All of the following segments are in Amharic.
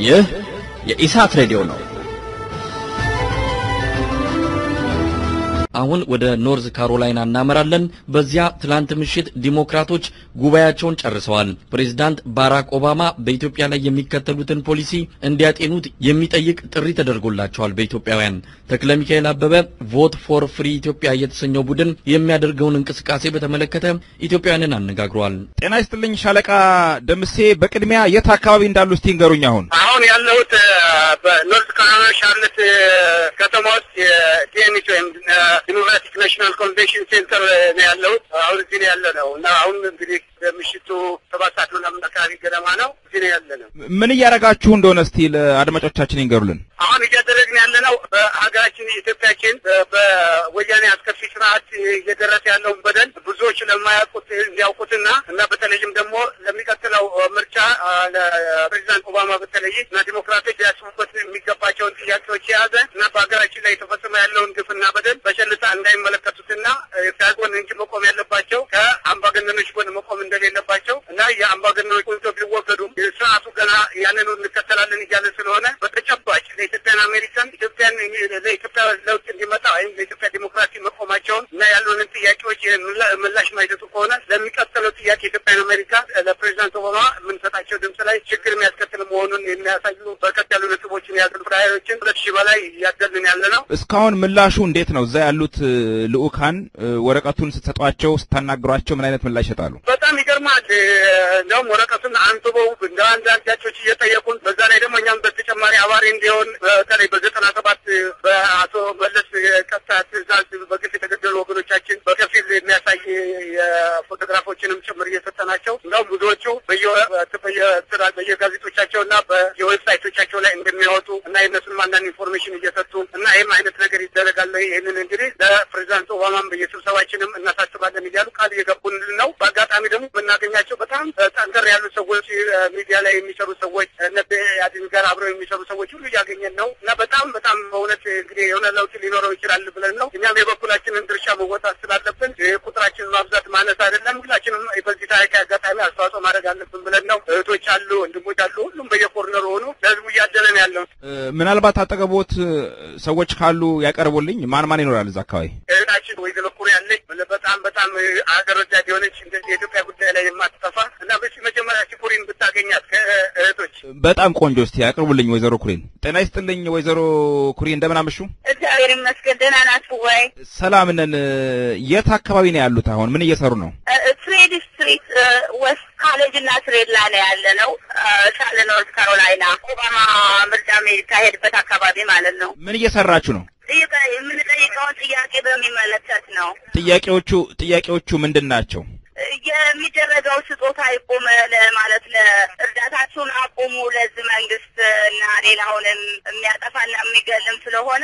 ይህ የኢሳት ሬዲዮ ነው። አሁን ወደ ኖርዝ ካሮላይና እናመራለን። በዚያ ትላንት ምሽት ዲሞክራቶች ጉባኤያቸውን ጨርሰዋል። ፕሬዝዳንት ባራክ ኦባማ በኢትዮጵያ ላይ የሚከተሉትን ፖሊሲ እንዲያጤኑት የሚጠይቅ ጥሪ ተደርጎላቸዋል። በኢትዮጵያውያን ተክለ ሚካኤል አበበ Vote for Free Ethiopia የተሰኘው ቡድን የሚያደርገውን እንቅስቃሴ በተመለከተ ኢትዮጵያውያንን አነጋግሯል። ጤና ይስጥልኝ ሻለቃ ደምሴ፣ በቅድሚያ የት አካባቢ እንዳሉ እስቲ ንገሩኝ። አሁን ያለሁት በኖርዝ ካሮላይና ሻርለት ከተማ ውስጥ የ DNC ወይም Democratic National Convention Center ነው ያለሁት። አሁን እዚህ ነው ያለ ነው እና አሁን እንግዲህ በምሽቱ 7 ሰዓት ምናምን አካባቢ ገደማ ነው እዚህ ነው ያለ ነው። ምን እያደረጋችሁ እንደሆነ እስቲ ለአድማጮቻችን ይንገሩልን። አሁን እያደረግን ያለ ነው በሀገራችን ኢትዮጵያችን በወያኔ አስከፊ ስርዓት እየደረሰ ያለውን በደል ብዙዎች ለማያውቁት እንዲያውቁትና እና በተለይም ደግሞ ለሚቀጥለው ምርጫ ለፕሬዚዳንት ኦባማ በተለይ እና ዲሞክራቶች ሊያስቡበት የሚገባቸውን ጥያቄዎች የያዘ እና በሀገራችን ላይ የተፈጸመ ያለውን ግፍና በደል በቸልታ እንዳይመለከቱትና ከጎን እንጂ መቆም ያለባቸው ከአምባገነኖች ጎን መቆም እንደሌለባቸው እና የአምባገነኖች ቁንጮ ቢወገዱም ስርዓቱ ገና ያንኑ እንከተላለን እያለ ስለሆነ በተጨባጭ ለኢትዮጵያን አሜሪካን ኢትዮጵያን ለኢትዮጵያ ለውጥ እንዲመጣ ወይም ለኢትዮጵያ ዲሞክራሲ መቆማቸውን እና ያሉንን ጥያቄዎች ምላሽ ማይሰጡ ከሆነ ለሚቀጥለው ጥያቄ ኢትዮጵያን አሜሪካ ለፕሬዚዳንት ኦባማ የምንሰጣቸው ድምጽ ላይ ችግር የሚያስከትል መሆኑን የሚያሳዩ በርከት ያሉ ነጥቦችን የያዙ flyer ኦችን 2000 በላይ እያደልን ያለ ነው። እስካሁን ምላሹ እንዴት ነው? እዛ ያሉት ልኡካን ወረቀቱን ስትሰጧቸው ስታናግሯቸው ምን አይነት ምላሽ ይሰጣሉ? በጣም ይገርማል። እንደውም ወረቀቱን አንብበው እንደ አንዳንድ ጥያቄዎች እየጠየቁን በዛ ላይ ደግሞ እኛም በተጨማሪ አባሪ እንዲሆን በተለይ በ97 በአቶ መለስ ቀጥታ ትዕዛዝ በግፍ የተገደሉ ወገኖቻችን በከፊል የሚያሳይ የፎቶግራፎችንም ጭምር እየሰጠናቸው እንደውም ብዙዎቹ በየጋዜጦቻቸውና በየ website ኦቻቸው ላይ እንደሚያወጡ እና የእነሱንም አንዳንድ information እየሰጡ እና ይህም አይነት ነገር ይደረጋል። ይህንን እንግዲህ ለፕሬዚዳንት ኦባማም በየስብሰባችንም እናሳስባለን እያሉ ቃል እየገቡልን ነው። በአጋጣሚ ደግሞ የምናገኛቸው በጣም ጠንከር ያሉ ሰዎች፣ ሚዲያ ላይ የሚሰሩ ሰዎች፣ እነ አዲስ ጋር አብረው የሚሰሩ ሰዎች ሁሉ እያገኘን ነው እና በጣም በጣም በእውነት እንግዲህ የሆነ ለውጥ ሊኖረው ይችላል ብለን ነው። እኛም የበኩላችንን ድርሻ መወጣት ስላለብን ቁጥራችንን ማብዛት ማነስ አይደለም፣ ሁላችንም በዚህ ታሪክ አጋጣሚ አስተዋጽኦ ማድረግ አለብን ብለን ነው። እህቶች አሉ፣ ወንድሞች አሉ፣ ሁሉም በየ corner ኡ ሆኖ ለህዝቡ እያደለን ያለው። ምናልባት አጠገቦት ሰዎች ካሉ ያቀርቡልኝ። ማን ማን ይኖራል እዛ አካባቢ? እህታችን ወይዘሮ ኩሪ ያለች በጣም በጣም አገር ወዳድ የሆነች እንደዚህ የኢትዮጵያ ጉዳይ ላይ የማትጠፋ እና መጀመሪያ ኩሪን ብታገኛት ከእህቶች በጣም ቆንጆ። እስቲ ያቅርቡልኝ ወይዘሮ ኩሪን። ጤና ይስጥልኝ ወይዘሮ ኩሪ፣ እንደምን አመሹ? እግዚአብሔር ይመስገን። ደህና ናችሁ ወይ? ሰላም ነን። የት አካባቢ ነው ያሉት አሁን? ምን እየሰሩ ነው? Trade Street West College እና Trade ላይ ነው ያለ ነው። ሻርለት ኖርዝ ካሮላይና ኦባማ ምርጫ የሚካሄድበት አካባቢ ማለት ነው። ምን እየሰራችሁ ነው? የምንጠይቀውን ጥያቄ በሚመለከት ነው። ጥያቄዎቹ ምንድን ናቸው? የሚደረገው ስጦታ ይቁም ለማለት ለእርዳታችሁን አቁሙ ለዚህ መንግስት እና ሌላውንም የሚያጠፋና የሚገልም ስለሆነ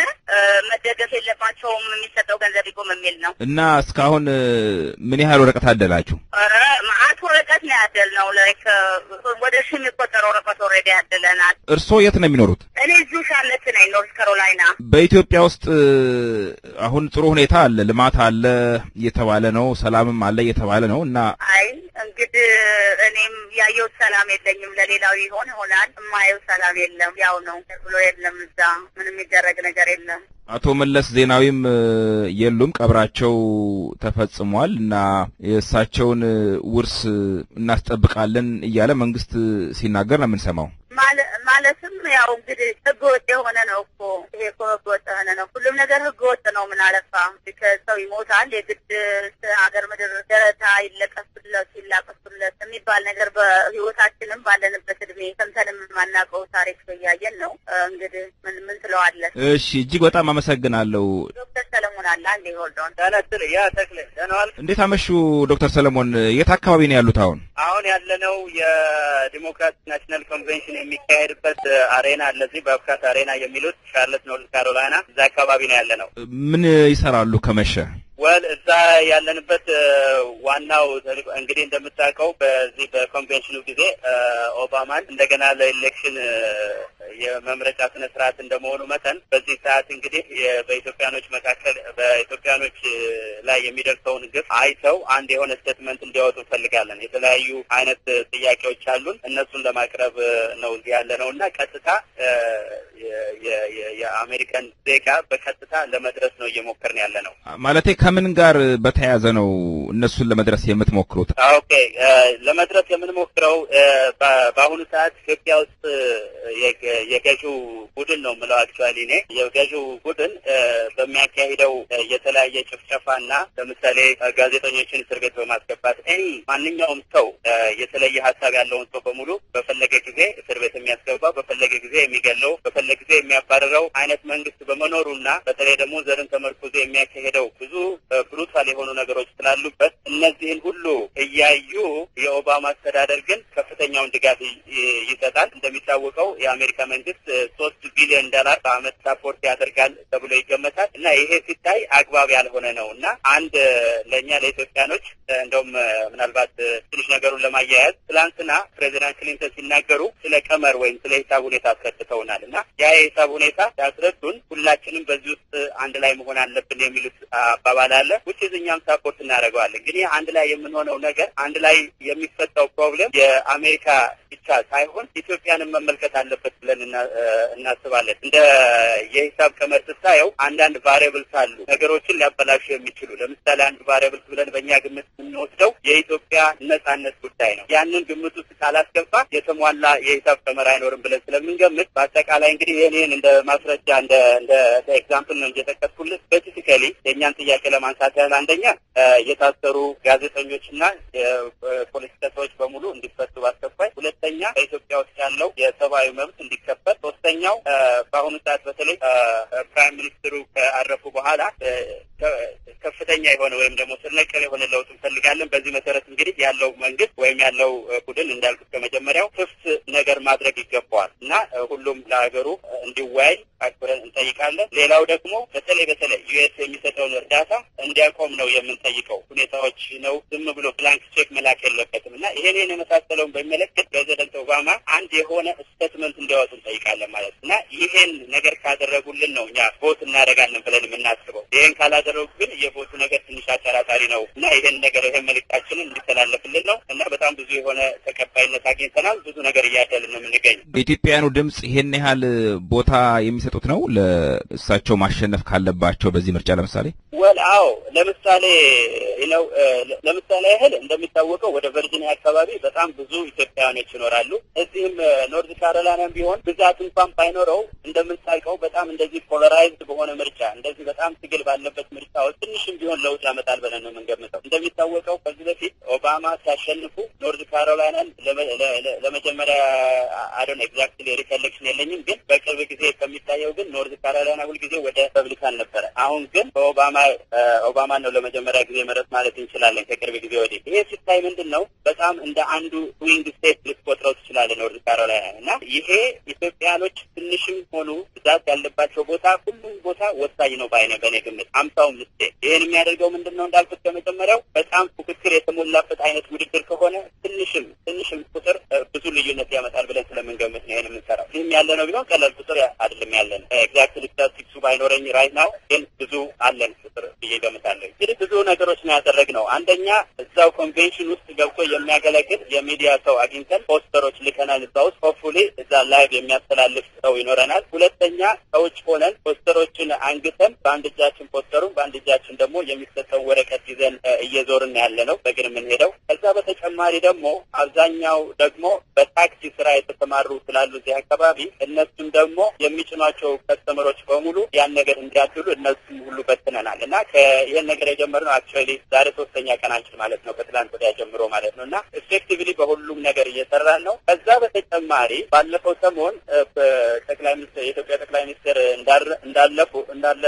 መደገፍ የለባቸውም፣ የሚሰጠው ገንዘብ ይቁም የሚል ነው። እና እስካሁን ምን ያህል ወረቀት አደላችሁ? ኧረ መዓት ወረቀት ነው ያደልነው። like ወደ ሺህ የሚቆጠር ወረቀት already ያደለናል። እርስዎ የት ነው የሚኖሩት? እኔ እዚሁ ሻርለት ነኝ፣ ኖርዝ ካሮላይና። በኢትዮጵያ ውስጥ አሁን ጥሩ ሁኔታ አለ፣ ልማት አለ እየተባለ ነው፣ ሰላምም አለ እየተባለ ነው እና አይ እንግዲህ እኔም ያየሁት ሰላም የለኝም። ለሌላው ይሆን ይሆናል፣ የማየው ሰላም የለም። ያው ነው ብሎ የለም፣ እዛ ምንም የሚደረግ ነገር የለም። አቶ መለስ ዜናዊም የሉም፣ ቀብራቸው ተፈጽሟል እና የእሳቸውን ውርስ እናስጠብቃለን እያለ መንግስት ሲናገር ነው የምንሰማው። ማለትም ያው እንግዲህ ህገ ወጥ የሆነ ነው እኮ ይሄ እኮ ህገ ወጥ የሆነ ነው። ሁሉም ነገር ህገ ወጥ ነው። ምን አለፋ ሰው ይሞታል፣ የግድ ሀገር ምድር ደረታ ይለቀሱለት ይላቀሱለት የሚባል ነገር በህይወታችንም ባለንበት እድሜ ሰምተንም የማናውቀው ታሪክ እያየን ነው። እንግዲህ ምን ምን ትለዋለህ? እሺ፣ እጅግ በጣም አመሰግናለሁ። ዶክተር ሰለሞን አለ አንዴ hold on። ያ ተክለ ደህና ዋልክ? እንዴት አመሹ ዶክተር ሰለሞን? የት አካባቢ ነው ያሉት አሁን? አሁን ያለነው የ Democrat National Convention የሚካሄድበት arena አለ፣ እዚህ Bobcat Arena የሚሉት ሻርለት ኖርዝ ካሮላይና፣ እዛ አካባቢ ነው ያለነው። ምን ይሰራሉ ከመሸ? Well እዛ ያለንበት ዋና ዋናው እንግዲህ እንደምታውቀው በዚህ በኮንቬንሽኑ ጊዜ ኦባማን እንደገና ለ election የመምረጫ ስነ ስርዓት እንደመሆኑ መጠን በዚህ ሰዓት እንግዲህ በኢትዮጵያኖች መካከል በኢትዮጵያኖች ላይ የሚደርሰውን ግፍ አይተው አንድ የሆነ statement እንዲያወጡ እንፈልጋለን። የተለያዩ አይነት ጥያቄዎች አሉን፣ እነሱን ለማቅረብ ነው እዚህ ያለነውና ቀጥታ የአሜሪካን ዜጋ በቀጥታ ለመድረስ ነው እየሞከርን ያለነው። ማለቴ ከምን ጋር በተያያዘ ነው እነሱን ለመድረስ የምትሞክሩት? Okay፣ ለመድረስ የምንሞክረው በአሁኑ ሰዓት ኢትዮጵያ ውስጥ የገዢው ቡድን ነው የምለው፣ actually እኔ የገዢው ቡድን በሚያካሂደው የተለያየ ጭፍጨፋና ለምሳሌ ጋዜጠኞችን እስር ቤት በማስገባት ማንኛውም ሰው የተለየ ሀሳብ ያለውን ሰው በሙሉ በፈለገ ጊዜ እስር ቤት የሚያስገባ፣ በፈለገ ጊዜ የሚገለው፣ በፈለገ ጊዜ የሚያባረረው አይነት መንግስት በመኖሩና በተለይ ደግሞ ዘርን ተመርኩዞ የሚያካሂደው ብዙ brutal የሆኑ ነገሮች ስላሉበት እነዚህን ሁሉ እያዩ የኦባማ አስተዳደር ግን ከፍተኛውን ድጋፍ ይሰጣል። እንደሚታወቀው የአሜሪካ መንግስት $3 ቢሊዮን በአመት support ያደርጋል ተብሎ ይገመታል እና ይሄ ሲታይ አግባብ ያልሆነ ነው። እና አንድ ለኛ ለኢትዮጵያኖች እንደውም ምናልባት ትንሽ ነገሩን ለማያያዝ ትላንትና ፕሬዚዳንት ክሊንተን ሲናገሩ ስለ ቀመር ወይም ስለ ሂሳብ ሁኔታ አስረድተውናል እና ያ የሂሳብ ሁኔታ ሲያስረዱን ሁላችንም በዚህ ውስጥ አንድ ላይ መሆን አለብን የሚሉት አባባል አለ፣ which is እኛም support እናደርገዋለን። ግን ይህ አንድ ላይ የምንሆነው ነገር አንድ ላይ የሚፈታው problem የአሜሪካ ብቻ ሳይሆን ኢትዮጵያንም መመልከት አለበት ብለን እናስባለን። እንደ የሂሳብ ቀመር ስታየው አንዳንድ variables አሉ ነገሮችን ሊያበላሹ የሚችሉ። ለምሳሌ አንድ variables ብለን በእኛ ግምት የምንወስደው የኢትዮጵያ ነጻነት ጉዳይ ነው። ያንን ግምት ውስጥ ካላስገባ የተሟላ የሂሳብ ቀመር አይኖርም ብለን ስለምንገምት በአጠቃላይ እንግዲህ ይሄን እንደ ማስረጃ እንደ እንደ example ነው እየጠቀስኩልህ። Specifically የእኛን ጥያቄ ለማንሳት ያህል አንደኛ የታሰሩ ጋዜጠኞችና የፖለቲካ ሰዎች በሙሉ እንዲፈቱ በአስቸኳይ፣ ሁለተኛ በኢትዮጵያ ውስጥ ያለው የሰብአዊ መብት እንዲከበር፣ ሶስተኛው በአሁኑ ሰዓት በተለይ prime minister ኡ ካረፉ በኋላ ከፍተኛ የሆነ ወይም ደግሞ ስር ነቀል የሆነ ለውጥ እንፈልጋለን። በዚህ መሰረት እንግዲህ ያለው መንግስት ወይም ያለው ቡድን እንዳልኩት ከመጀመሪያው ክፍት ነገር ማድረግ ይገባዋል እና ሁሉም ለሀገሩ እንዲወያይ አክብረን እንጠይቃለን። ሌላው ደግሞ በተለይ በተለይ US የሚሰጠውን እርዳታ እንዲያቆም ነው የምንጠይቀው። ሁኔታዎች ነው ዝም ብሎ blank check መላክ የለበትም እና ይሄን የመሳሰለውን በሚመለከት ፕሬዚዳንት ኦባማ አንድ የሆነ statement እንዲያወጡ እንጠይቃለን ማለት ነው እና ይሄን ነገር ካደረጉልን ነው እኛ vote እናደርጋለን ብለን የምናስበው። ይሄን ካላደረጉ ግን የ vote ኡ ነገር ትንሽ አጠራጣሪ ነው እና ይሄን ነገር ይሄን መልእክታችንን እንዲተላለፍልን ነው እና በጣም ብዙ የሆነ ተቀባይነት አግኝተናል። ብዙ ነገር እያደልን ነው የምንገኘው። የኢትዮጵያውያኑ ድምጽ ይሄን ያህል ቦታ የሚሰጡት ነው ለእሳቸው ማሸነፍ ካለባቸው በዚህ ምርጫ ለምሳሌ? Well አዎ፣ ለምሳሌ ነው ለምሳሌ ያህል እንደሚታወቀው ወደ ቨርጂኒያ አካባቢ በጣም ብዙ ኢትዮጵያውያኖች ይኖራሉ። እዚህም ኖርዝ ካሮላይናም ቢሆን ብዛት እንኳን ባይኖረው እንደምንታውቀው በጣም እንደዚህ polarized በሆነ ምርጫ እንደዚህ በጣም ትግል ባለበት ምርጫ ውስጥ ትንሽም ቢሆን ለውጥ ያመጣል ብለን ነው የምንገምተው። እንደሚታወቀው ከዚህ በፊት ኦባማ ሲያሸንፉ ኖርዝ ካሮላይናን ለመጀመሪያ I don't exactly recollection የለኝም፣ ግን በቅርብ ጊዜ ከሚታየው ግን ኖርዝ ካሮላይና ሁልጊዜ ወደ ሪፐብሊካን ነበረ። አሁን ግን በኦባማ ኦባማ ነው ለመጀመሪያ ጊዜ መረጥ ማለት እንችላለን ከቅርብ ጊዜ ወዲህ። ይሄ ሲታይ ምንድነው በጣም እንደ አንዱ swing state ልትቆጥረው ትችላለህ ኖርዝ ካሮላይና እና ይሄ ኢትዮጵያኖች ትንሽም ሆኑ ብዛት ያለባቸው ቦታ ሁሉም ቦታ ወሳኝ ነው ባይነ በኔ ግምት 50ውም state። ይሄን የሚያደርገው ምንድነው እንዳልኩት ከመጀመሪያው በጣም ፉክክር የተሞላበት አይነት ውድድር ከሆነ ትንሽም ትንሽም ቁጥር ብዙ ልዩነት ያመጣል ብለን ስለምንገምት ነው ይሄን የምንሰራው። ይህም ያለነው ቢሆን ቀላል ቁጥር አይደለም ያለነው። Exactly statistics ኡ ባይኖረኝ right now ግን ብዙ አለን ቁጥር ብዬ እገምታለሁ። እንግዲህ ብዙ ነገሮች ነው ያደረግነው። አንደኛ እዛው ኮንቬንሽን ውስጥ ገብቶ የሚያገለግል የሚዲያ ሰው አግኝተን ፖስተሮች ልከናል። እዛ ውስጥ hopefully እዛ live የሚያስተላልፍ ሰው ይኖረናል። ሁለተኛ ሰዎች ሆነን ፖስተሮችን አንግተን በአንድ እጃችን ፖስተሩን በአንድ እጃችን ደግሞ የሚሰጠው ወረቀት ይዘን እየዞርን ያለነው በእግር የምንሄደው። ከዛ በተጨማሪ ደግሞ አብዛኛው ደግሞ በታክሲ ስራ የተሰማሩ ስላሉ እዚህ አካባቢ እነሱም ደግሞ የሚጭኗቸው customer ኦች በሙሉ ያን ነገር እንዲያድሉ እነሱም ሁሉ በትነናል እና ይሄን ነገር የጀመርነው actually ዛሬ ሶስተኛ ቀናችን ማለት ነው፣ ከትላንት ወዲያ ጀምሮ ማለት ነው እና effectively በሁሉም ነገር እየሰራን ነው። ከዛ በተጨማሪ ባለፈው ሰሞን ጠቅላይ ሚኒስትር የኢትዮጵያ ጠቅላይ ሚኒስትር እንዳለፉ እንዳለ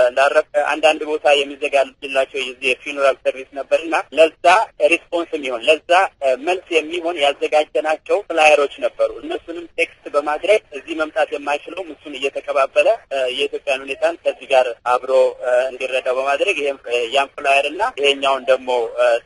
እንዳረፈ አንዳንድ ቦታ የሚዘጋጅላቸው የዚህ የ funeral service ነበርና ለዛ response የሚሆን ለዛ መልስ የሚሆን ያዘጋጀናቸው flyer ኦች ነበሩ። እነሱንም text በማድረግ እዚህ መምጣት የማይችለው እሱን እየተቀባበለ የኢትዮጵያን ሁኔታን ከዚህ ጋር አብሮ እንዲረዳው በማድረግ ይሄም ያን flyer እና ይሄኛውን ደግሞ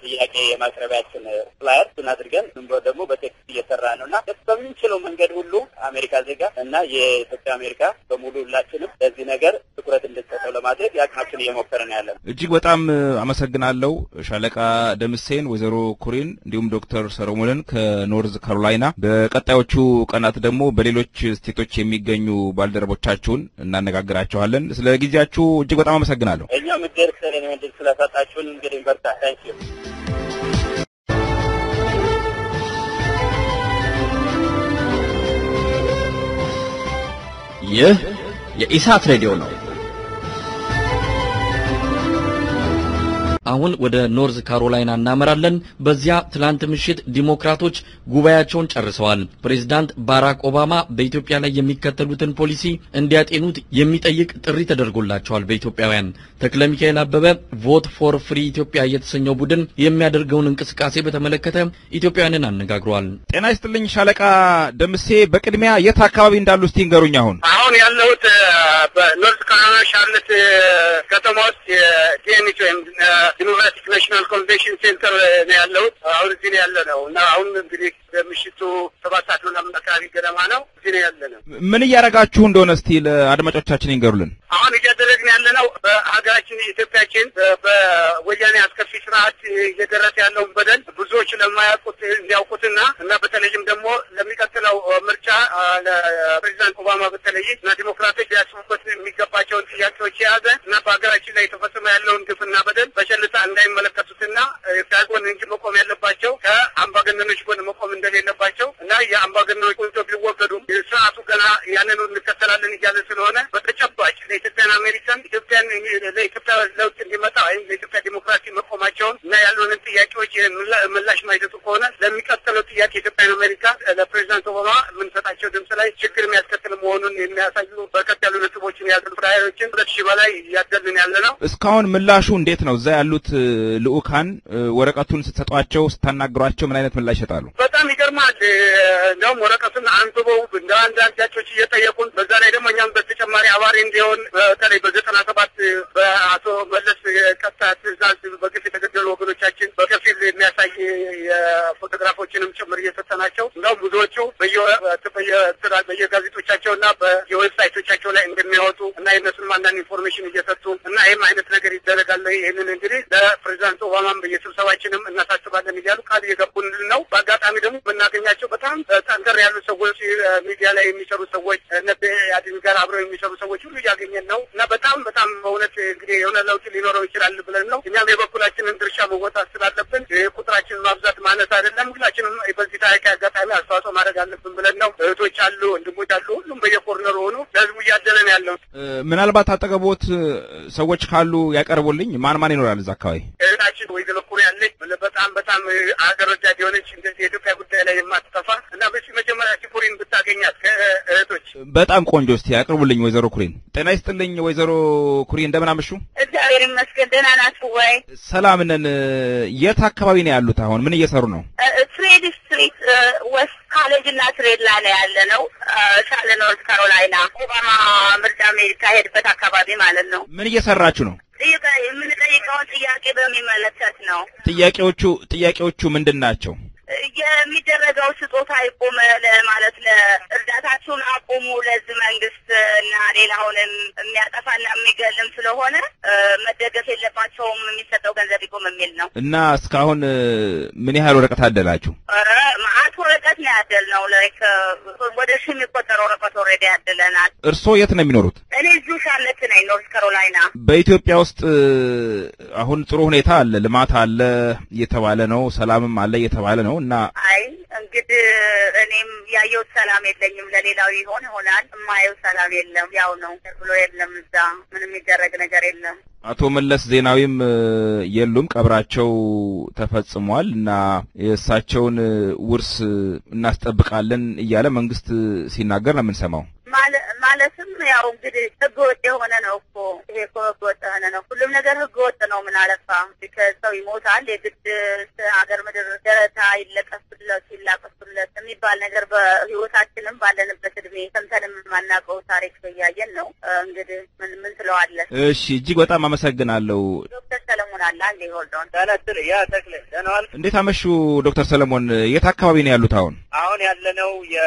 ጥያቄ የማቅረቢያችን flyer አድርገን ደግሞ በ text እየሰራ ነውና በምንችለው መንገድ ሁሉ አሜሪካ ዜጋ እና የኢትዮጵያ አሜሪካ በሙሉ ሁላችንም ለዚህ ነገር ትኩረት እንድንሰጠው ለማድረግ ያቅማችንን እየሞከርን ያለነው። እጅግ በጣም አመሰግናለሁ ሻለቃ ደምሴን፣ ወይዘሮ ኩሪን እንዲሁም ዶክተር ሰሎሞንን ከኖርዝ ካሮላይና። በቀጣዮቹ ቀናት ደግሞ በሌሎች ስቴቶች የሚገኙ ባልደረቦቻችሁን እናነጋግራቸዋለን። ስለ ጊዜያችሁ እጅግ በጣም አመሰግናለሁ። እኛም እድል ስለሰጣችሁን እንግዲህ በርታ። Thank you። ይህ የኢሳት ሬዲዮ ነው። አሁን ወደ ኖርዝ ካሮላይና እናመራለን። በዚያ ትላንት ምሽት ዲሞክራቶች ጉባኤያቸውን ጨርሰዋል። ፕሬዝዳንት ባራክ ኦባማ በኢትዮጵያ ላይ የሚከተሉትን ፖሊሲ እንዲያጤኑት የሚጠይቅ ጥሪ ተደርጎላቸዋል። በኢትዮጵያውያን ተክለ ሚካኤል አበበ Vote for Free Ethiopia የተሰኘው ቡድን የሚያደርገውን እንቅስቃሴ በተመለከተ ኢትዮጵያውያንን አነጋግሯል። ጤና ይስጥልኝ ሻለቃ ደምሴ፣ በቅድሚያ የት አካባቢ እንዳሉ እስቲ ንገሩኝ። አሁን ያለሁት በኖርዝ ካሮላይና ሻርለት ከተማ ውስጥ የ DNC ወይም Democratic National Convention Center ነው ያለሁት። አሁን እዚህ ነው ያለነው እና አሁን እንግዲህ በምሽቱ 7 ሰዓት ምናምን አካባቢ ገደማ ነው እዚህ ነው ያለነው። ምን እያደረጋችሁ እንደሆነ እስቲ ለአድማጮቻችን ይንገሩልን። አሁን እያደረግን ያለነው በሀገራችን ኢትዮጵያችን በወያኔ አስከፊ ስርዓት እየደረሰ ያለውን በደል ብዙዎች ለማያውቁት እንዲያውቁትና እና በተለይም ደግሞ ለሚቀጥለው ምርጫ ለፕሬዝዳንት ኦባማ በተለይ እና ዲሞክራቶች ሊያስቡበት የሚገባቸውን ጥያቄዎች የያዘ እና በሀገራችን ላይ የተፈጸመ ያለውን ግፍና በደል በቸልታ እንዳይመለከቱትና ከጎን እንጂ መቆም ያለባቸው ከአምባገነኖች ጎን መቆም እንደሌለባቸው እና የአምባገነኖች ቁንጮ ቢወገዱም ስርዓቱ ገና ያንኑ እንከተላለን እያለ ስለሆነ በተጨባጭ ለኢትዮጵያን አሜሪካን ኢትዮጵያን ለኢትዮጵያ ለውጥ እንዲመጣ ወይም ለኢትዮጵያ ዲሞክራሲ መቆማቸውን እና ያሉንን ጥያቄዎች ምላሽ ማይሰጡ ከሆነ ለሚቀጥለው ጥያቄ ኢትዮጵያን አሜሪካ ለፕሬዝዳንት ኦባማ የምንሰጣቸው ድምጽ ላይ ችግር የሚያስከትል መሆኑን የሚያሳዩ በርከት ያሉ ነጥቦችን የያዙ flyer ኦችን 2000 በላይ እያደልን ያለ ነው። እስካሁን ምላሹ እንዴት ነው? እዛ ያሉት ልኡካን ወረቀቱን ስትሰጧቸው ስታናግሯቸው ምን አይነት ምላሽ ይሰጣሉ? በጣም ይገርማል። እንደውም ወረቀቱን አንብበው እንደ አንዳንድ ጥያቄዎች እየጠየቁን በዛ ላይ ደግሞ እኛም በተጨማሪ አባሪ እንዲሆን በተለይ በ97 በአቶ መለስ ቀጥታ ትዕዛዝ በግፍ የተገደሉ ወገኖቻችን በከፊል የሚያሳይ የፎቶግራፎችንም ጭምር እየሰጠናቸው እንደውም ብዙዎቹ በየጋዜጦቻቸውና በየ website ኦቻቸው ላይ እንደሚያወጡ እና የእነሱንም አንዳንድ information እየሰጡ እና ይህም አይነት ነገር ይደረጋል፣ ይህንን እንግዲህ ለፕሬዝዳንት ኦባማም በየስብሰባችንም እናሳስባለን እያሉ ቃል እየገቡልን ነው። በአጋጣሚ ደግሞ ብናገኛቸው በጣም ጠንከር ያሉ ሰዎች፣ ሚዲያ ላይ የሚሰሩ ሰዎች፣ እነ አዲስ ጋር አብረው የሚሰሩ ሰዎች ሁሉ እያገኘን ነው እና በጣም በጣም በእውነት እንግዲህ የሆነ ለውጥ ሊኖረው ይችላል ብለን ነው። እኛም የበኩላችንን ድርሻ መወጣት ስላለብን ቁጥራችንን ማብዛት ማነስ አይደለም፣ ሁላችንም በዚህ ታሪክ አጋጣሚ አስተዋጽኦ ማድረግ አለብን ብለን ነው። እህቶች አሉ፣ ወንድሞች አሉ፣ ሁሉም በየኮርነሩ ሆኖ ለህዝቡ እያደለን ያለው። ምናልባት አጠገቦት ሰዎች ካሉ ያቀርቡልኝ። ማን ማን ይኖራል እዛ አካባቢ? እህታችን ወይዘሮ ኩሪ ያለች በጣም በጣም አገር ወዳድ የሆነች እንደዚህ የኢትዮጵያ ጉዳይ ላይ የማትጠፋ እና መጀመሪያ ኩሪን ብታገኛት ከእህቶች በጣም ቆንጆ። እስቲ ያቅርቡልኝ ወይዘሮ ኩሪን። ጤና ይስጥልኝ ወይዘሮ ኩሪ፣ እንደምን አመሹ? እግዚአብሔር ይመስገን። ደህና ናችሁ ወይ? ሰላም ነን። የት አካባቢ ነው ያሉት አሁን? ምን እየሰሩ ነው? Trade Street West College እና Trade ላይ ነው ያለነው። ሻርለት ኖርዝ ካሮላይና ኦባማ ምርጫ የሚካሄድበት አካባቢ ማለት ነው። ምን እየሰራችሁ ነው? የምንጠይቀውን ጥያቄ በሚመለከት ነው። ጥያቄዎቹ ምንድን ናቸው? የሚደረገው ስጦታ ይቁም ለማለት ለእርዳታችሁን አቁሙ ለዚህ መንግስት እና ሌላውንም የሚያጠፋና የሚገልም ስለሆነ መደገፍ የለባቸውም፣ የሚሰጠው ገንዘብ ይቁም የሚል ነው። እና እስካሁን ምን ያህል ወረቀት አደላችሁ? ኧረ መዓት ወረቀት ነው ያደልነው። like ወደ ሺህ የሚቆጠር ወረቀት already ያደለናል። እርስዎ የት ነው የሚኖሩት? እኔ እዚሁ ሻርለት ነኝ፣ ኖርዝ ካሮላይና። በኢትዮጵያ ውስጥ አሁን ጥሩ ሁኔታ አለ፣ ልማት አለ እየተባለ ነው፣ ሰላምም አለ እየተባለ ነው እና አይ እንግዲህ እኔም ያየሁት ሰላም የለኝም። ለሌላው ይሆን ይሆናል፣ የማየው ሰላም የለም። ያው ነው ብሎ የለም፣ እዛ ምንም የሚደረግ ነገር የለም። አቶ መለስ ዜናዊም የሉም፣ ቀብራቸው ተፈጽሟል እና የእሳቸውን ውርስ እናስጠብቃለን እያለ መንግስት ሲናገር ነው የምንሰማው። ማለትም ያው እንግዲህ ህገወጥ የሆነ ነው እኮ ይሄ እኮ ህገወጥ የሆነ ነው። ሁሉም ነገር ህገወጥ ነው። ምን አለፋ ሰው ይሞታል፣ የግድ ሀገር ምድር ደረታ ይለቀሱለት ይላቀሱለት የሚባል ነገር በህይወታችንም ባለንበት እድሜ እድሜ ሰምተንም የማናውቀው ታሪክ እያየን ነው። እንግዲህ ምን ትለዋለህ? እሺ፣ እጅግ በጣም አመሰግናለሁ። ዶክተር ሰለሞን አለ አንዴ hold on። ያ ተክለ ደህና ዋልክ? እንዴት አመሹ ዶክተር ሰለሞን? የት አካባቢ ነው ያሉት አሁን? አሁን ያለነው የ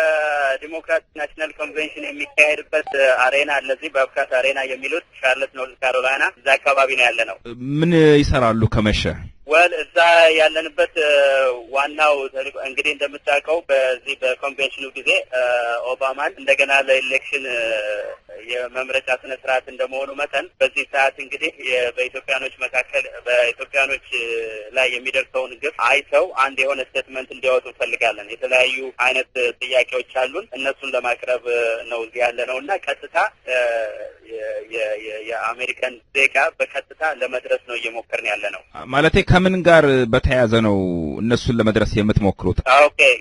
Democrat National Convention የሚካሄድበት arena አለ፣ እዚህ Bobcat Arena የሚሉት ሻርለት ኖርዝ ካሮላይና፣ እዛ አካባቢ ነው ያለነው። ምን ይሰራሉ ከመሸ? Well፣ እዛ ያለንበት ዋናው እንግዲህ እንደምታውቀው በዚህ በኮንቬንሽኑ ጊዜ ኦባማን እንደገና ለ election የመምረጫ ስነ ስርዓት እንደመሆኑ መጠን በዚህ ሰዓት እንግዲህ በኢትዮጵያኖች መካከል በኢትዮጵያኖች ላይ የሚደርሰውን ግፍ አይተው አንድ የሆነ statement እንዲያወጡ እንፈልጋለን። የተለያዩ አይነት ጥያቄዎች አሉን። እነሱን ለማቅረብ ነው እዚህ ያለ ነው እና ቀጥታ የአሜሪካን ዜጋ በቀጥታ ለመድረስ ነው እየሞከርን ያለ ነው። ማለቴ ከምን ጋር በተያያዘ ነው እነሱን ለመድረስ የምትሞክሩት? Okay፣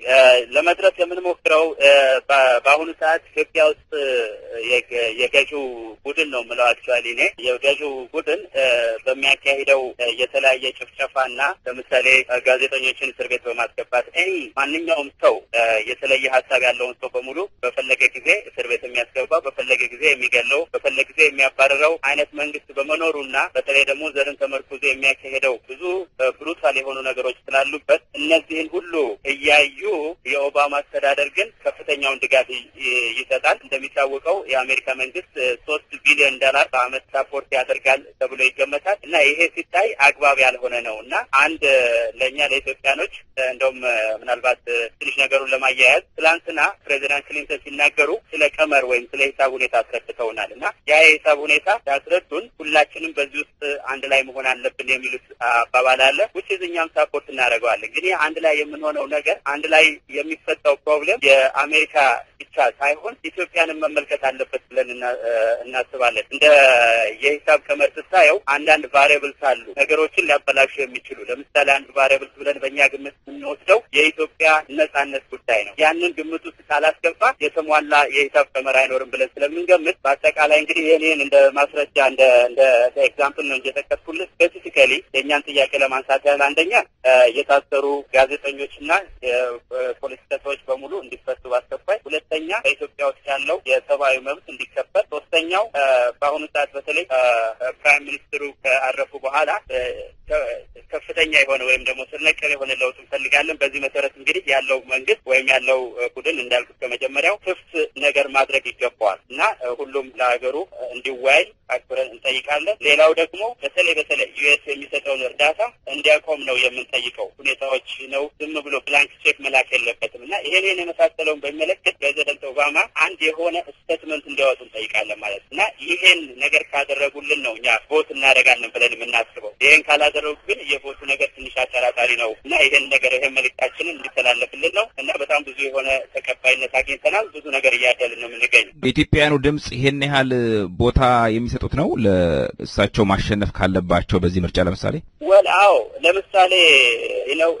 ለመድረስ የምንሞክረው በአሁኑ ሰዓት ኢትዮጵያ ውስጥ የገዢው ቡድን ነው የምለው፣ actually እኔ የገዢው ቡድን በሚያካሂደው የተለያየ ጭፍጨፋና ለምሳሌ ጋዜጠኞችን እስር ቤት በማስገባት፣ ማንኛውም ሰው የተለየ ሀሳብ ያለውን ሰው በሙሉ በፈለገ ጊዜ እስር ቤት የሚያስገባ፣ በፈለገ ጊዜ የሚገለው፣ በፈለገ ጊዜ የሚያባረረው አይነት መንግስት በመኖሩና በተለይ ደግሞ ዘርን ተመርኩዞ የሚያካሄደው ብዙ brutal የሆኑ ነገሮች ስላሉበት እነዚህን ሁሉ እያዩ የኦባማ አስተዳደር ግን ከፍተኛውን ድጋፍ ይሰጣል። እንደሚታወቀው የአሜሪካ መንግስት 3 ቢሊዮን ዶላር በአመት support ያደርጋል ተብሎ ይገመታል እና ይሄ ሲታይ አግባብ ያልሆነ ነው። እና አንድ ለእኛ ለኢትዮጵያኖች እንደውም ምናልባት ትንሽ ነገሩን ለማያያዝ ትላንትና ፕሬዚዳንት ክሊንተን ሲናገሩ ስለ ቀመር ወይም ስለ ሂሳብ ሁኔታ አስረድተውናል እና ያ የሂሳብ ሁኔታ ሲያስረዱን ሁላችንም በዚህ ውስጥ አንድ ላይ መሆን አለብን የሚሉት አባባል አለ። ውጭ እኛም support እናደርገዋለን። ግን ይህ አንድ ላይ የምንሆነው ነገር፣ አንድ ላይ የሚፈታው problem የአሜሪካ ብቻ ሳይሆን ኢትዮጵያንም መመልከት አለበት ብለን እናስባለን። እንደ የሂሳብ ቀመር ስታየው አንዳንድ variables አሉ ነገሮችን ሊያበላሹ የሚችሉ። ለምሳሌ አንድ variables ብለን በእኛ ግምት የምንወስደው የኢትዮጵያ ነጻነት ጉዳይ ነው። ያንን ግምት ውስጥ ካላስገባ የተሟላ የሂሳብ ቀመር አይኖርም ብለን ስለምንገምት በአጠቃላይ እንግዲህ ይህን እንደ ማስረጃ እንደ example ነው እንጂ የጠቀስኩልህ፣ specifically የእኛን ጥያቄ ለማንሳት ያህል አንደኛ የታሰሩ ጋዜጠኞችና የፖለቲካ ሰዎች በሙሉ እንዲፈቱ በአስቸኳይ፣ ሁለተኛ በኢትዮጵያ ውስጥ ያለው የሰብአዊ መብት እንዲከበር፣ ሶስተኛው በአሁኑ ሰዓት በተለይ prime minister ኡ ከአረፉ በኋላ ከፍተኛ የሆነ ወይም ደግሞ ስር ነቀል የሆነ ለውጥ እንፈልጋለን። በዚህ መሰረት እንግዲህ ያለው መንግስት ወይም ያለው ቡድን እንዳልኩት ከመጀመሪያው ክፍት ነገር ማድረግ ይገባዋል እና ሁሉም ለሀገሩ እንዲወያይ አክብረን እንጠይቃለን። ሌላው ደግሞ በተለይ US የሚሰጠውን እርዳታ እንዲያቆም ነው የምንጠይቀው። ሁኔታዎች ነው፣ ዝም ብሎ blank check መላክ የለበትም እና ይሄን የመሳሰለውን በሚመለከት ፕሬዚደንት ኦባማ አንድ የሆነ statement እንዲያወጡ እንጠይቃለን ማለት ነው እና ይሄን ነገር ካደረጉልን ነው እኛ vote እናደርጋለን ብለን የምናስበው። ይሄን ካላደረጉ ግን የ vote ኡ ነገር ትንሽ አጠራጣሪ ነው እና ይሄን ነገር ይሄን መልእክታችንን እንዲተላለፍልን ነው እና በጣም ብዙ የሆነ ተቀባይነት አግኝተናል። ብዙ ነገር እያደልን ነው የምንገኘው። የኢትዮጵያውያኑ ድምጽ ይሄን ያህል ቦታ የሚሰጡት ነው ለእሳቸው ማሸነፍ ካለባቸው በዚህ ምርጫ ለምሳሌ? Well፣ አዎ፣ ለምሳሌ ነው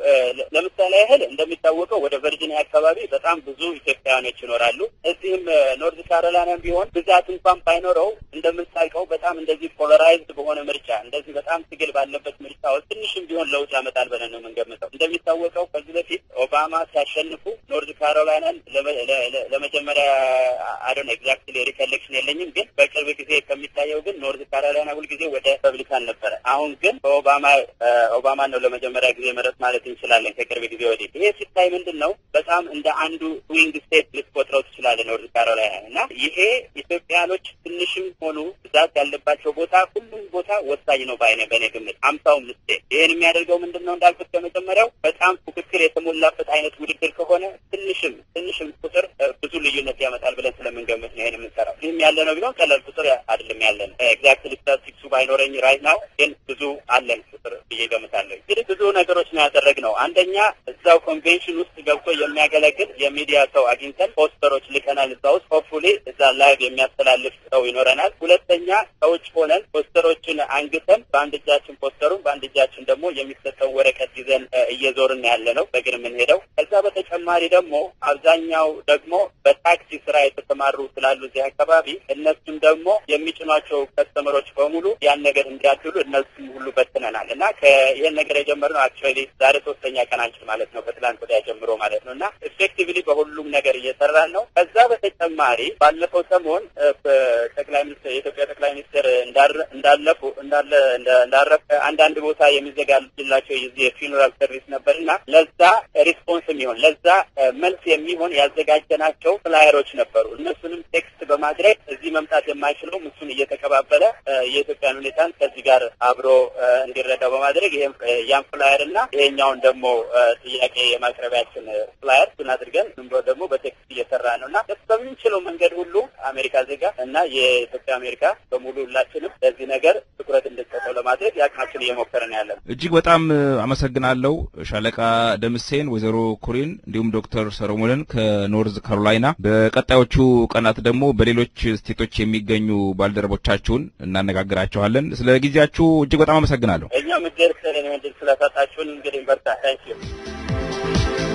ለምሳሌ ያህል እንደሚታወቀው ወደ ቨርጂኒያ አካባቢ በጣም ብዙ ኢትዮጵያውያኖች ይኖራሉ። እዚህም ኖርዝ ካሮላይናም ቢሆን ብዛት እንኳን ባይኖረው እንደምታውቀው በጣም እንደዚህ polarized በሆነ ምርጫ፣ እንደዚህ በጣም ትግል ባለበት ምርጫ ውስጥ ትንሽም ቢሆን ለውጥ ያመጣል ብለን ነው የምንገምተው። እንደሚታወቀው ከዚህ በፊት ኦባማ ሲያሸንፉ ኖርዝ ካሮላይናን ለመጀመሪያ፣ I don't exactly recollection የለኝም፣ ግን በቅርብ ጊዜ ከሚታየው ግን ኖርዝ ካሮላይና ሁልጊዜ ወደ ሪፐብሊካን ነበረ። አሁን ግን በኦባማ ኦባማን ነው ለመጀመሪያ ጊዜ መረጥ ማለት እንችላለን ከቅርብ ጊዜ ወዲህ። ይሄ ሲታይ ምንድን ነው፣ በጣም እንደ አንዱ swing state ልትቆጥረው ትችላለህ ኖርዝ ካሮላይና። እና ይሄ ኢትዮጵያኖች ትንሽም ሆኑ ብዛት ያለባቸው ቦታ ሁሉም ቦታ ወሳኝ ነው ባይ ነኝ በእኔ ግምት 50ውም state። ይሄን የሚያደርገው ምንድን ነው፣ እንዳልኩት ከመጀመሪያው በጣም ፉክክር የተሞላበት አይነት ውድድር ከሆነ ትንሽም ቁጥር ብዙ ልዩነት ያመጣል ብለን ስለምንገምት ነው ይሄን የምንሰራው። ይህም ያለ ነው ቢሆን ቀላል ቁጥር አይደለም ያለን። Exactly statistics ኡ ባይኖረኝ right now ግን ብዙ አለን ቁጥር ብዬ ገምታለሁ። እንግዲህ ብዙ ነገሮች ነው ያደረግነው። አንደኛ እዛው ኮንቬንሽን ውስጥ ገብቶ የሚያገለግል የሚዲያ ሰው አግኝተን ፖስተሮች ልከናል። እዛ ውስጥ hopefully እዛ live የሚያስተላልፍ ሰው ይኖረናል። ሁለተኛ ከውጭ ሆነን ፖስተሮችን አንግተን በአንድ እጃችን ፖስተሩን በአንድ እጃችን ደግሞ የሚሰጠው ወረቀት ይዘን እየዞርን ያለ ነው በእግር የምንሄደው። ከዛ በተጨማሪ ደግሞ አብዛኛው ደግሞ በታክሲ ስራ የተሰማሩ ስላሉ እዚህ አካባቢ እነሱም ደግሞ የሚጭኗቸው customer ኦች በሙሉ ያን ነገር እንዲያድሉ እነሱም ሁሉ በትነናል። እና ይህን ነገር የጀመርነው actually ዛሬ 3ኛ ቀናችን ማለት ነው፣ ከትላንት ወዲያ ጀምሮ ማለት ነው። እና effectively በሁሉም ነገር እየሰራን ነው። ከዛ በተጨማሪ ባለፈው ሰሞን ጠቅላይ ሚኒስትር፣ የኢትዮጵያ ጠቅላይ ሚኒስትር እንዳለፉ እንዳለ እንዳረፈ አንዳንድ ቦታ የሚዘጋጅላቸው የዚህ የ funeral service ነበር። እና ለዛ response የሚሆን፣ ለዛ መልስ የሚሆን ያዘጋጀናቸው flyer ኦች ነበሩ። እነሱንም text በማድረግ እዚህ መምጣት የማይችለውም እሱን እየተቀባበለ የኢትዮጵያን ሁኔታን ከዚህ ጋር አብሮ እንዲረዳው በማድረግ ይሄም ያን flyer እና ይሄኛውን ደግሞ ጥያቄ የማቅረቢያችን flyer እሱን አድርገን ደግሞ በ text እየሰራ ነው። እና በምንችለው መንገድ ሁሉ አሜሪካ ዜጋ እና የኢትዮጵያ አሜሪካ በሙሉ ሁላችንም ለዚህ ነገር ትኩረት እንድንሰጠው ለማድረግ የአቅማችን እየሞከርን ያለ ነው። እጅግ በጣም አመሰግናለሁ ሻለቃ ደምሴን፣ ወይዘሮ ኩሪን እንዲሁም ዶክተር ሰሎሞንን ከኖርዝ ካሮላይና። በቀጣዮቹ ቀናት ደግሞ በሌሎች state ኦች የሚገኙ ባልደረቦቻችሁን እናነጋግራቸዋለን። ስለ ጊዜያችሁ እጅግ በጣም አመሰግናለሁ። እኛም እግዜር ይስጥልን እድል ስለሰጣችሁን። እንግዲህ በርታ። Thank you።